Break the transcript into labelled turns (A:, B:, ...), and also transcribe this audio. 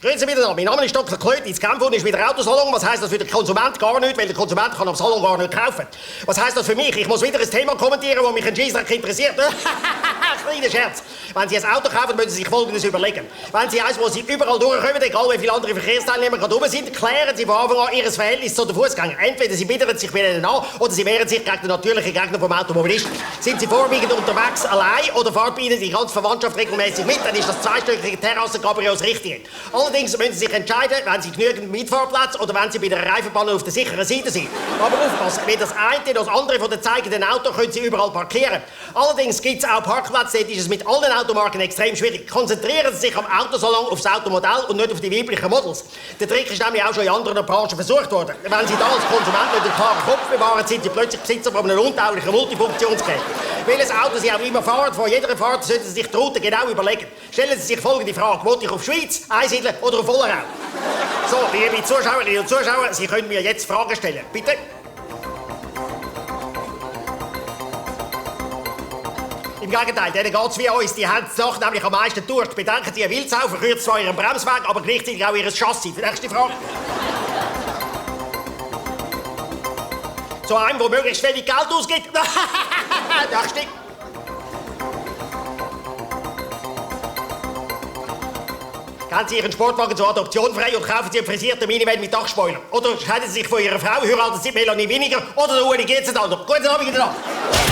A: Grüezi Sie wieder, mein Name ist Dr. Klöti. Das Campus ist wieder Autosalon. Was heisst das für den Konsument? Gar nicht, weil der Konsument kann am Salon gar nicht kaufen. Was heisst das für mich? Ich muss wieder ein Thema kommentieren, das mich ein Scheissdreck interessiert. Kleiner Scherz. Wenn Sie ein Auto kaufen, müssen Sie sich Folgendes überlegen. Wenn Sie eins, wo Sie überall durchkommen, egal wie viele andere Verkehrsteilnehmer gerade rum sind, klären Sie von Anfang an Ihr Verhältnis zu den Fußgängern. Entweder Sie biedern sich bei ihnen an, oder Sie wehren sich gegen den natürlichen Gegner vom Automobilisten. Sind Sie vorwiegend unterwegs allein oder fahrt bei Ihnen die ganze Verwandtschaft regelmäßig mit, dann ist das zweistöckige Terrassen-Cabrio das Richtige. Allerdings müssen Sie sich entscheiden, wenn Sie genügend Mitfahrplatz oder wenn Sie bei der Reifenpanne auf der sicheren Seite sind. Aber aufpassen, weder das eine noch das andere von den zeigenden Autos können Sie überall parkieren. Allerdings gibt es auch Parkplätze, dort ist es mit allen Automarken extrem schwierig. Konzentrieren Sie sich am Autosalon aufs Automodell und nicht auf die weiblichen Models. Der Trick ist nämlich auch schon in anderen Branchen versucht worden. Wenn Sie da als Konsument nicht einen klaren Kopf bewahren, sind Sie plötzlich Besitzer von einem untauglichen Multifunktionsgerät. Welches Auto Sie auch immer fahren, vor jeder Fahrt sollten Sie sich die Route genau überlegen. Stellen Sie sich folgende Frage: Will ich auf Schweiz, Einsiedeln oder auf Wollerau? So, liebe Zuschauerinnen und Zuschauer, Sie können mir jetzt Fragen stellen. Bitte. Im Gegenteil, denen geht's wie uns. Die haben die Nacht nämlich am meisten Durst. Bedenken Sie, eine Wildsau verkürzt zwar Ihren Bremsweg, aber gleichzeitig auch Ihr Chassis. Nächste Frage. Zu einem, der möglichst wenig Geld ausgibt. Nächste. Geben Sie Ihren Sportwagen zur Adoption frei und kaufen Sie einen frisierten Minivan mit Dachspoiler. Oder scheiden Sie sich von Ihrer Frau, heiraten Sie Melanie Winiger oder Uli Getzendalder. Guten Abend, Ihnen.